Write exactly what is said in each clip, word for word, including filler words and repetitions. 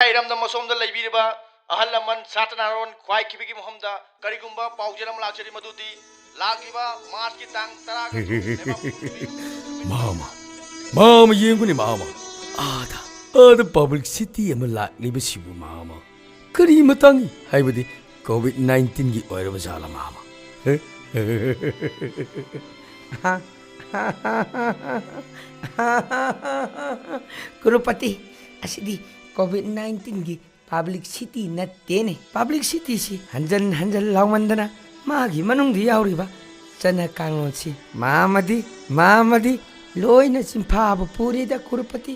ꯏꯔꯝꯗꯝ ꯑꯁꯣꯝꯗ ꯂꯩꯕꯤꯔꯤꯕ ꯑꯍꯜ ꯂꯃꯟ ꯁꯥꯇ꯭ꯔ ꯅꯍꯥꯔꯣꯟ ꯈ꯭ꯋꯥꯏꯈꯤꯕꯒꯤ ꯃꯐꯝꯗ ꯀꯔꯤꯒꯨꯝꯕ ꯄꯥꯎꯖꯦꯜ ꯑꯃ ꯂꯥꯛꯆꯔꯤ, ꯃꯗꯨꯗꯤ ꯂꯥꯛꯂꯤꯕ ꯃꯥꯔꯆꯀꯤ ꯇꯥꯡ ꯇꯔꯥꯒ ꯇꯔꯨꯛ ꯂꯩꯕꯥꯛꯄꯣꯛꯄ ꯅꯨꯃꯤꯠ ꯃꯥꯃ, ꯃꯥꯃ ꯌꯦꯡꯒꯨꯅꯦ ꯃꯥꯃ, ꯑꯥꯗ, ꯑꯥꯗ ꯄꯕ꯭ꯂꯤꯁꯤꯇꯤ ꯑꯃ ꯂꯥꯛꯂꯤꯕꯁꯤꯕꯨ ꯃꯥꯃ꯫ ꯀꯔꯤ ꯃꯇꯥꯡꯒꯤ, ꯍꯥꯏꯕꯗꯤ ꯀꯣꯚꯤꯗ ꯅꯥꯏꯟꯇꯤꯟꯒꯤ ꯑꯣꯏꯔꯕ ꯖꯥꯠꯂ ꯃꯥꯃ? ꯀ꯭ꯔꯣꯔꯄꯇꯤ, ꯑꯁꯤꯗꯤ ꯀꯣꯚꯤꯗ ꯅꯥꯏꯟꯇꯤꯟꯒꯤ ꯄꯕ꯭ꯂꯤꯁꯤꯇꯤ ꯅꯠꯇꯦꯅꯦ꯫ ꯄꯕ꯭ꯂꯤꯁꯤꯇꯤꯁꯤ ꯍꯟꯖꯟ ꯍꯟꯖꯟ ꯂꯥꯎꯃꯟꯗꯅ ꯃꯥꯒꯤ ꯃꯅꯨꯡꯗ ꯌꯥꯎꯔꯤꯕ ꯆꯠꯅ ꯀꯥꯡꯂꯣꯟꯁꯤ ꯃꯥꯃꯗꯤ, ꯃꯥꯃꯗꯤ ꯂꯣꯏꯅ ꯆꯤꯟꯐꯥꯕ ꯄꯨꯔꯦꯗ ꯀ꯭ꯔꯣꯔꯄꯇꯤ꯫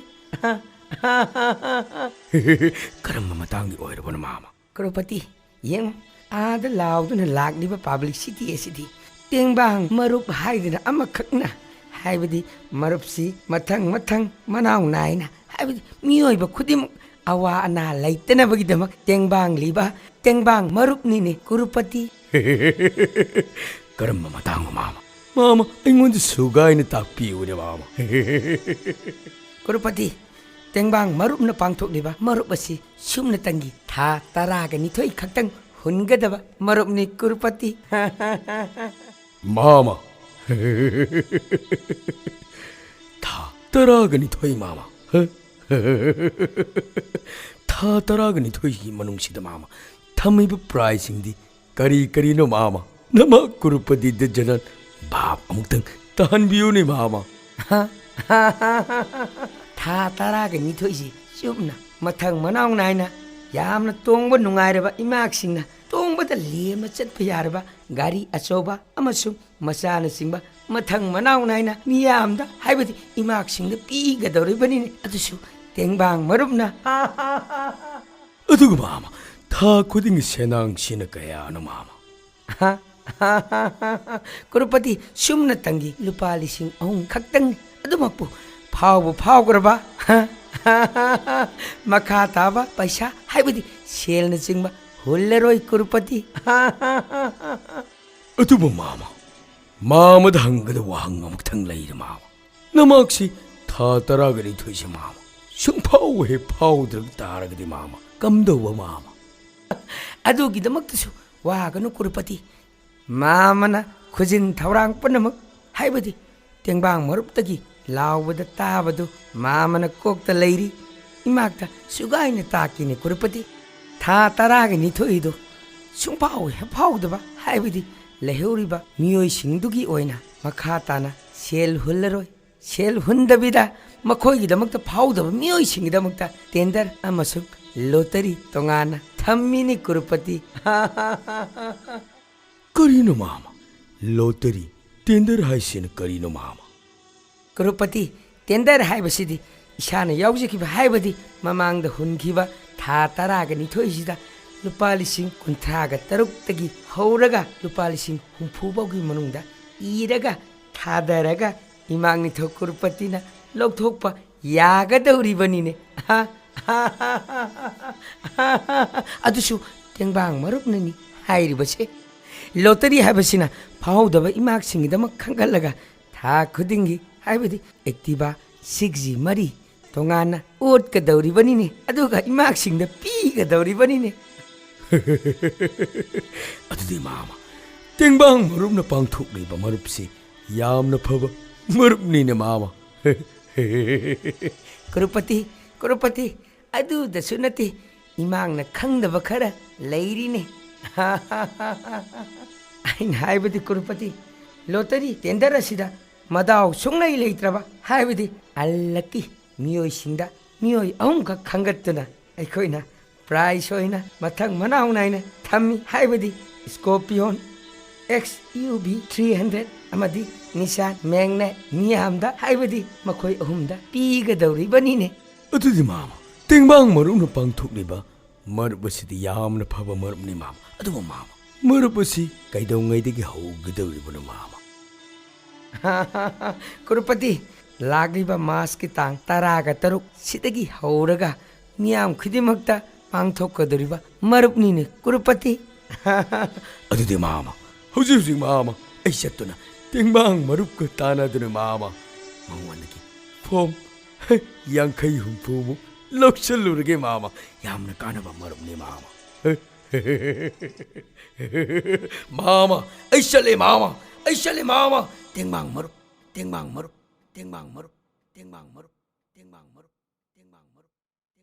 ꯀꯔꯝꯕ ꯃꯇꯥꯡꯒꯤ ꯑꯣꯏꯔꯕꯅꯣ ꯃꯥꯃ? ꯀ꯭ꯔꯣꯔꯄꯇꯤ, ꯌꯦꯡꯉꯨ, ꯑꯥꯗ ꯂꯥꯎꯗꯨꯅ ꯂꯥꯛꯂꯤꯕ ꯄꯕ꯭ꯂꯤꯁꯤꯇꯤ ꯑꯁꯤꯗꯤ ꯇꯦꯡꯕꯥꯡ ꯃꯔꯨꯞ ꯍꯥꯏꯗꯅ ꯑꯃꯈꯛꯅ, ꯍꯥꯏꯕꯗꯤ ꯃꯔꯨꯞꯁꯤ ꯃꯊꯪ ꯃꯊꯪ ꯃꯅꯥꯎ ꯅꯥꯏꯅ, ꯍꯥꯏꯕꯗꯤ ꯃꯤꯑꯣꯏꯕ ꯈꯨꯗꯤꯡꯃꯛ ꯑꯋꯥ ꯑꯅꯥ ꯂꯩꯇꯅꯕꯒꯤꯗꯃꯛ ꯇꯦꯡꯕꯥꯡꯂꯤꯕ ꯇꯦꯡꯕꯥꯡ ꯃꯔꯨꯞꯅꯤꯅꯦ ꯀ꯭ꯔꯣꯔꯄꯇꯤ꯫ ꯀꯔꯝꯕ ꯃꯇꯥꯡꯅꯣ ꯃꯥꯃ? ꯃꯥꯃ, ꯑꯩꯉꯣꯟꯗ ꯁꯨꯒꯥꯏꯅ ꯇꯥꯛꯄꯤꯌꯨꯅꯦ ꯃꯥꯃ꯫ ꯀ꯭ꯔꯣꯔꯄꯇꯤ, ꯇꯦꯡꯕꯥꯡ ꯃꯔꯨꯞꯅ ꯄꯥꯡꯊꯣꯛꯂꯤꯕ ꯃꯔꯨꯞ ꯑꯁꯤ ꯁꯨꯞꯅꯇꯪꯒꯤ ꯊꯥ ꯇꯔꯥꯒ ꯅꯤꯊꯣꯏ ꯈꯛꯇꯪ ꯍꯨꯟꯒꯗꯕ ꯃꯔꯨꯞꯅꯤ ꯀ꯭ꯔꯣꯔꯄꯇꯤ꯫ ꯃꯥꯃ꯫ ꯊꯥ ꯇꯔꯥꯒ ꯅꯤꯊꯣꯏ ꯃꯥꯃ꯫ ꯊꯥ ꯇꯔꯥꯒ ꯅꯤꯊꯣꯏꯒꯤ ꯃꯅꯨꯡꯁꯤꯗ ꯃꯥꯃ ꯊꯝꯃꯤꯕ ꯄ꯭ꯔꯥꯏꯖꯁꯤꯡꯗꯤ ꯀꯔꯤ ꯀꯔꯤꯅꯣ ꯃꯥꯃ? ꯅꯃ ꯀ꯭ꯔꯣꯔꯄꯇꯤꯗ ꯖꯅꯟ ꯚꯥꯞ ꯑꯃꯨꯛꯇꯪ ꯇꯥꯍꯟꯕꯤꯌꯨꯅꯦ ꯃꯥꯃ꯫ ꯊꯥ ꯇꯔꯥꯒ ꯅꯤꯊꯣꯏꯁꯤ ꯆꯨꯞꯅ ꯃꯊꯪ ꯃꯅꯥꯎ ꯅꯥꯏꯅ ꯌꯥꯝꯅ ꯇꯣꯡꯕ ꯅꯨꯡꯉꯥꯏꯔꯕ ꯏꯃꯥꯛꯁꯤꯡꯅ ꯇꯣꯡꯕꯗ ꯂꯦꯝꯅ ꯆꯠꯄ ꯌꯥꯔꯕ ꯒꯥꯔꯤ ꯑꯆꯧꯕ ꯑꯃꯁꯨꯡ ꯃꯆꯥꯅꯆꯤꯡꯕ ꯃꯊꯪ ꯃꯅꯥꯎ ꯅꯥꯏꯅ ꯃꯤꯌꯥꯝꯗ, ꯍꯥꯏꯕꯗꯤ ꯏꯃꯥꯛꯁꯤꯡꯗ ꯄꯤꯒꯗꯧꯔꯤꯕꯅꯤꯅꯦ꯫ ꯑꯗꯨꯁꯨ ꯇꯦꯡꯕꯥꯡ ꯃꯔꯨꯞꯅ꯫ ꯑꯗꯨꯒ ꯃꯥꯃ, ꯊꯥ ꯈꯨꯗꯤꯡꯒꯤ ꯁꯦꯟꯗꯥꯡꯁꯤꯅ ꯀꯌꯥꯅꯣ ꯃꯥꯃ? ꯀ꯭ꯔꯣꯔꯄꯇꯤ, ꯁꯨꯞꯅꯇꯪꯒꯤ ꯂꯨꯄꯥ ꯂꯤꯁꯤꯡ ꯑꯍꯨꯝ ꯈꯛꯇꯪꯅꯤ꯫ ꯑꯗꯨꯃꯛꯄꯨ ꯐꯥꯎꯕ ꯐꯥꯎꯈ꯭ꯔꯕ? ꯃꯈꯥ ꯇꯥꯕ ꯄꯩꯁꯥ, ꯍꯥꯏꯕꯗꯤ ꯁꯦꯜꯅꯆꯤꯡꯕ ꯍꯨꯜꯂꯔꯣꯏ ꯀ꯭ꯔꯣꯔꯄꯇꯤ꯫ ꯑꯗꯨꯕꯨ ꯃꯥꯃ, ꯃꯥꯃꯗ ꯍꯪꯒꯗꯕ ꯋꯥꯍꯪ ꯑꯃꯈꯛꯇꯪ ꯂꯩꯔꯦ ꯃꯥꯃ꯫ ꯅꯃꯥꯛꯁꯤ ꯊꯥ ꯇꯔꯥꯒ ꯅꯤꯊꯣꯏꯁꯦ ꯃꯥꯃ ꯁꯨꯡꯐꯥꯎ ꯍꯦꯛ ꯐꯥꯎꯗ꯭ꯔ ꯇꯥꯔꯒꯗꯤ ꯃꯥꯃ, ꯀꯝꯗꯧꯕ ꯃꯥꯃ? ꯑꯗꯨꯒꯤꯗꯃꯛꯇꯁꯨ ꯋꯥꯒꯅꯨ ꯀ꯭ꯔꯨꯄꯇꯤ꯫ ꯃꯥꯃꯅ ꯈꯨꯖꯤꯟ ꯊꯧꯔꯥꯡ ꯄꯨꯝꯅꯃꯛ, ꯍꯥꯏꯕꯗꯤ ꯇꯦꯡꯕꯥꯡ ꯃꯔꯨꯞꯇꯒꯤ ꯂꯥꯎꯕꯗ ꯇꯥꯕꯗꯨ ꯃꯥꯃꯅ ꯀꯣꯛꯇ ꯂꯩꯔꯤ꯫ ꯏꯃꯥꯛꯇ ꯁꯨꯒꯥꯏꯅ ꯇꯥꯛꯀꯤꯅꯤ ꯀ꯭ꯔꯨꯄꯇꯤ꯫ ꯊꯥ ꯇꯔꯥꯒ ꯅꯤꯊꯣꯏꯗꯨ ꯁꯨꯡꯐꯥꯎ ꯍꯦꯛ ꯐꯥꯎꯗꯕ, ꯍꯥꯏꯕꯗꯤ ꯂꯩꯍꯧꯔꯤꯕ ꯃꯤꯑꯣꯏꯁꯤꯡꯗꯨꯒꯤ ꯑꯣꯏꯅ ꯃꯈꯥ ꯇꯥꯅ ꯁꯦꯜ ꯍꯨꯜꯂꯔꯣꯏ꯫ ꯁꯦꯜ ꯍꯨꯟꯗꯕꯤꯗ ꯃꯈꯣꯏꯒꯤꯗꯃꯛꯇ ꯐꯥꯎꯗꯕ ꯃꯤꯑꯣꯏꯁꯤꯡꯒꯤꯗꯃꯛꯇ ꯇꯦꯟꯗꯔ ꯑꯃꯁꯨꯡ ꯂꯣꯇꯔꯤ ꯇꯣꯉꯥꯟꯅ ꯊꯝꯃꯤꯅꯤ ꯀ꯭ꯔꯨꯄꯇꯤ꯫ ꯀꯔꯤꯅꯣ ꯃꯥꯃ? ꯂꯣꯇꯔꯤ, ꯇꯦꯟꯗꯔ ꯍꯥꯏꯁꯤꯅ ꯀꯔꯤꯅꯣ ꯃꯥꯃ? ꯀ꯭ꯔꯨꯄꯇꯤ, ꯇꯦꯟꯗꯔ ꯍꯥꯏꯕꯁꯤꯗꯤ ꯏꯁꯥꯅ ꯌꯥꯎꯖꯈꯤꯕ, ꯍꯥꯏꯕꯗꯤ ꯃꯃꯥꯡꯗ ꯍꯨꯟꯈꯤꯕ ꯊꯥ ꯇꯔꯥꯒ ꯅꯤꯊꯣꯏꯁꯤꯗ ꯂꯨꯄꯥ ꯂꯤꯁꯤꯡ ꯀꯨꯟꯊ꯭ꯔꯥꯒ ꯇꯔꯨꯛꯇꯒꯤ ꯍꯧꯔꯒ ꯂꯨꯄꯥ ꯂꯤꯁꯤꯡ ꯍꯨꯝꯐꯨ ꯐꯥꯎꯒꯤ ꯃꯅꯨꯡꯗ ꯏꯔꯒ ꯊꯥꯗꯔꯒ ꯏꯃꯥ ꯅꯤꯡꯊꯧ ꯀ꯭ꯔꯨꯄꯇꯤꯅ ꯂꯧꯊꯣꯛꯄ ꯌꯥꯒꯗꯧꯔꯤꯕꯅꯤꯅꯦ꯫ ꯑꯗꯨꯁꯨ ꯇꯦꯡꯕꯥꯡ ꯃꯔꯨꯞꯅꯅꯤ ꯍꯥꯏꯔꯤꯕꯁꯦ꯫ ꯂꯣꯇꯔꯤ ꯍꯥꯏꯕꯁꯤꯅ ꯐꯥꯎꯍꯧꯗꯕ ꯏꯃꯥꯛꯁꯤꯡꯒꯤꯗꯃꯛ ꯈꯟꯒꯠꯂꯒ ꯊꯥ ꯈꯨꯗꯤꯡꯒꯤ, ꯍꯥꯏꯕꯗꯤ Activa six G ꯃꯔꯤ ꯇꯣꯉꯥꯟꯅ ꯑꯣꯠꯀꯗꯧꯔꯤꯕꯅꯤꯅꯦ, ꯑꯗꯨꯒ ꯏꯃꯥꯛꯁꯤꯡꯗ ꯄꯤꯒꯗꯧꯔꯤꯕꯅꯤꯅꯦ꯫ ꯑꯗꯨꯗꯤ ꯃꯥꯃ, ꯇꯦꯡꯕꯥꯡ ꯃꯔꯨꯞꯅ ꯄꯥꯡꯊꯣꯛꯂꯤꯕ ꯃꯔꯨꯞꯁꯤ ꯌꯥꯝꯅ ꯐꯕ ꯃꯔꯨꯞꯅꯤꯅꯦ ꯃꯥꯃ꯫ ꯀ꯭ꯔꯨꯄꯇꯤ, ꯀ꯭ꯔꯨꯄꯇꯤ, ꯑꯗꯨꯗꯁꯨ ꯅꯠꯇꯦ, ꯏꯃꯥꯡꯅ ꯈꯪꯗꯕ ꯈꯔ ꯂꯩꯔꯤꯅꯦ꯫ ꯑꯩꯅ ꯍꯥꯏꯕꯗꯤ ꯀ꯭ꯔꯨꯄꯇꯤ, ꯂꯣꯇꯔꯤ ꯇꯦꯟꯗꯔ ꯑꯁꯤꯗ ꯃꯗꯥꯎ ꯁꯨꯡꯂꯩ ꯂꯩꯇ꯭ꯔꯕ, ꯍꯥꯏꯕꯗꯤ unlucky ꯃꯤꯑꯣꯏꯁꯤꯡꯗ ꯃꯤꯑꯣꯏ ꯑꯍꯨꯝꯈꯛ ꯈꯟꯒꯠꯇꯨꯅ ꯑꯩꯈꯣꯏꯅ prize ꯑꯣꯏꯅ ꯃꯊꯪ ꯃꯅꯥꯎ ꯅꯥꯏꯅ ꯊꯝꯃꯤ, ꯍꯥꯏꯕꯗꯤ Scorpion, XUV three hundred ꯑꯃꯗꯤ Nissan Magna ꯃꯤꯌꯥꯝꯗ, ꯍꯥꯏꯕꯗꯤ ꯃꯈꯣꯏ ꯑꯍꯨꯝꯗ ꯄꯤꯒꯗꯧꯔꯤꯕꯅꯤꯅꯦ꯫ ꯑꯗꯨꯗꯤ ꯃꯥꯃ, ꯇꯦꯡꯕꯥꯡ ꯃꯔꯨꯞꯅ ꯄꯥꯡꯊꯣꯛꯂꯤꯕ ꯃꯔꯨꯞ ꯑꯁꯤꯗꯤ ꯌꯥꯝꯅ ꯐꯕ ꯃꯔꯨꯞꯅꯤ ꯃꯥꯃ꯫ ꯑꯗꯨꯕꯨ ꯃꯥꯃ, ꯃꯔꯨꯞ ꯑꯁꯤ ꯀꯩꯗꯧꯉꯩꯗꯒꯤ ꯍꯧꯒꯗꯧꯔꯤꯕꯅꯣ ꯃꯥꯃ? ꯀ꯭ꯔꯨꯄꯇꯤ, ꯂꯥꯛꯂꯤꯕ ꯃꯥꯔꯆꯀꯤ ꯇꯥꯡ ꯇꯔꯥꯒ ꯇꯔꯨꯛ ꯁꯤꯗꯒꯤ ꯍꯧꯔꯒ ꯃꯤꯌꯥꯝ ꯈꯨꯗꯤꯡꯃꯛꯇ ꯄꯥꯡꯊꯣꯛꯀꯗꯧꯔꯤꯕ ꯃꯔꯨꯞꯅꯤꯅꯦ ꯀ꯭ꯔꯨꯄꯇꯤ꯫ ꯑꯗꯨꯗꯤ ꯃꯥꯃ, ꯍꯧꯖꯤꯛ ꯍꯧꯖꯤꯛ ꯃꯥꯃ, ꯑꯩ ꯆꯠꯇꯨꯅ ꯇꯦꯡꯕꯥꯡ ꯃꯔꯨꯞꯀ ꯇꯥꯟꯅꯗꯨꯅ ꯃꯥꯃ, ꯃꯉꯣꯟꯗꯒꯤ form ꯌꯥꯡꯈꯩ ꯍꯨꯝꯐꯨꯃꯨꯛ ꯂꯧꯁꯜꯂꯨꯔꯒꯦ ꯃꯥꯃ꯫ ꯌꯥꯝꯅ ꯀꯥꯟꯅꯕ ꯃꯔꯨꯞꯅꯤ ꯃꯥꯃ꯫ ꯃꯥꯃ, ꯑꯩ ꯆꯠꯂꯦ ꯃꯥꯃ, ꯑꯩ ꯆꯠꯂꯦ ꯃꯥꯃ꯫ ꯇꯦꯡꯕꯥꯡ ꯃꯔꯨꯞ, ꯇꯦꯡꯕꯥꯡ ꯃꯔꯨꯞ, ꯇꯦꯡꯕꯥꯡ ꯃꯔꯨꯞ, ꯇꯦꯡꯕꯥꯡ ꯃꯔꯨꯞ, ꯇꯦꯡꯕꯥꯡ ꯃꯔꯨꯞ, ꯇꯦꯡꯕꯥꯡ ꯃꯔꯨꯞ꯫